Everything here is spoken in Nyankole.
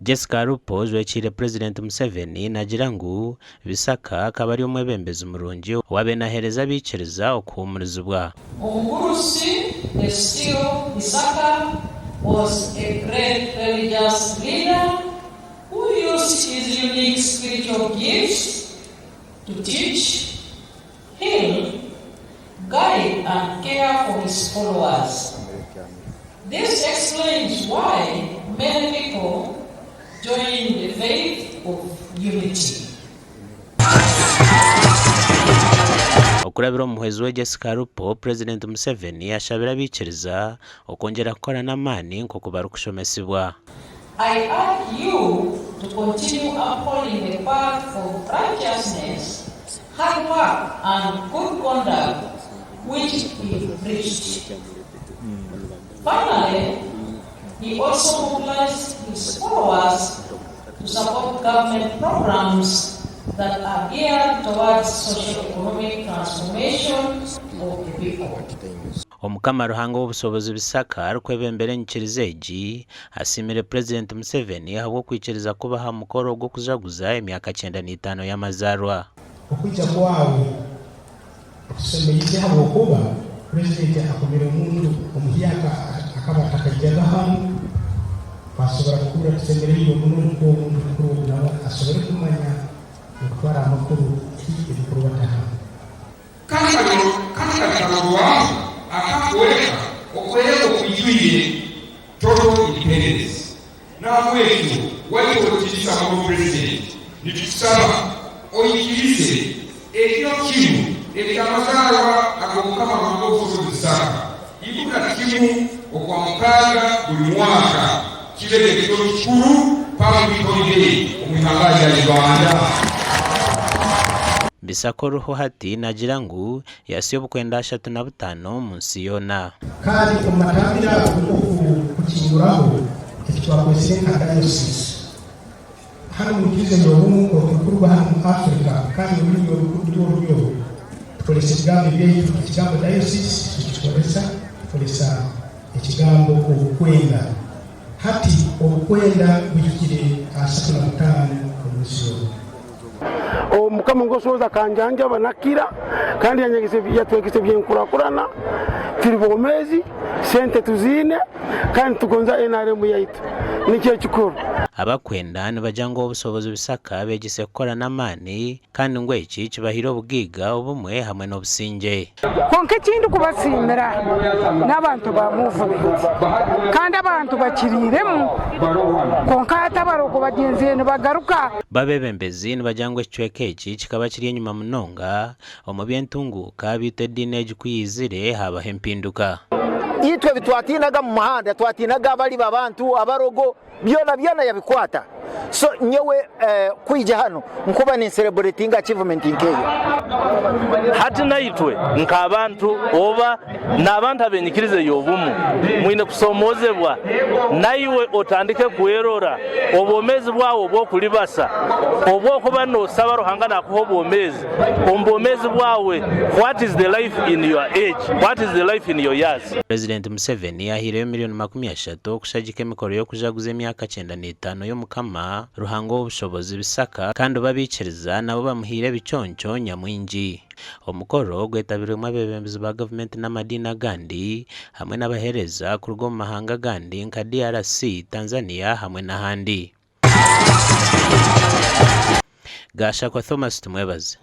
Jessica Alupo ojwekiire Purezidenti Museveni nagira ngu Bisaka akaba ari omwebembezi murungi owaabaire naaheereza abaikiriza okuhuumurizibwa. Omugurusi Esitio Bisaka was a great religious leader who used his unique spiritual gifts to teach, heal, guide and care for his followers. This explains why many people joined the faith of unity. Okurabira omu muhwezi we Jessica Alupo, Purezidenti Museveni ashabire abaikiriza okwongyera kukora n'amaani nk'oku barikushomesibwa. I urge you to continue upholding the path of righteousness, hard work and good conduct which he preached. Finally, he also mobilised his followers to support government programmes that are geared towards socio-economic transformation of the people. Omukama Ruhanga ow'obusobozi Bisaka arikwebembera enyikiriza egi, asiimire Purezidenti Museveni ahabw'okwikiriza kubaho aha mukoro gw'okujaguza emyaka 95 y'amazaarwa. Okwija kwawe Kutusemeize habwokuba Purezidenti akomere omuntu omuhyaka akaba atakaijaga hanu, twasobora kuhurra tusemeriirwe muno nukwo omuntu mukuru ogu nawe asobole kumanya n'okutwara amakuru ki ebirukurubata hanu. Kandi kalikarorwaho akakwoleka okwerema okwijwire, total independence. Nahabwekyo waitu Owekitiinisa Mukuru Purezidenti, nitukusaba oikirize ekiro kinu eky'amazaarwa ag'Omukama Ruhanga Ow'obusobozi Bisaka, 11 Okwamukaaga buli mwaka kibe ekiro kikuru, Public Holiday, omu ihanga rya Uganda. Bisaka oriho hati nagira ngu yasya obukwenda 35 omu nsi yoona. Kandi omu matambiro ago nikwo kukinguraho eki twakwetsire nka Diocese. Hanu omu Nyikiriza ey'Obumu nk'oku erikuruga hanu omu Africa kandi orurimi oru nirwo Orunyoro, tukoresa ebigambo ebyaitu. Ekigambo Diocese titukikoresa, tukoresa ekigambo obukwenda. Hati obukwenda buhikire 35 omu nsi yoona. Mukama ogw'obusobozi akanjanjaba nakira kandi yatwegesa eby'enkurakurana, turi bomeezi, sente tuziine kandi nitugonza nrm yaitu nikyo ekikuru. Abakwenda nibagira ngu Ow'obusobozi Bisaka abeegyese kukora n'amaani kandi ngu eki kibahaire obugaiga, obumwe hamwe n'obusingye. Kwonka eki ndikubasiimira n'abantu ba muvumenti kandi abantu bakiriiremu kwonka hati abarogo bagyenzire nibagaruka. Bo abeebembezi nibagira ngu ekicweka eki kikaba kiri enyima munonga omu by'entunguuka beitu ediini egi ku yaizire haabaho empinduka. Itwe ebi twatiinaga mu muhanda, twatiinaga abali b'abantu, abarogo, byona byona yabikwata. So nyowe kwija hanu nkuba ni celebratinga achievement nkeyo. Hati naitwe nk'abantu oba n'abantu ab'enyikiriza ey'obumu, mwine kusomoozebwa naiwe otandike kwerora obwomeezi bwawe obw'okulibasa, obw'okuba n'osaba Ruhanga nakuha obwomeezi, omu bwomeezi bwawe what is the life in your age, what is the life in your years? Purezidenti Museveni ahaireyo miriyoni 30 kushagika emikoro y'okujaguza emyaka 95 y'Omukama Ruhanga ow'obushobozi Bisaka kandi bo abaikiriza nabo bamuhaire ebiconco nyamwingi. Omukoro gwetabirwemu abeebembezi ba gavumenti n'amadiini agandi hamwe n'abaheereza kuruga omu mahanga agandi nka DRC, Tanzania hamwe n'ahandi. Gashakwa Thomas Tumwebaze.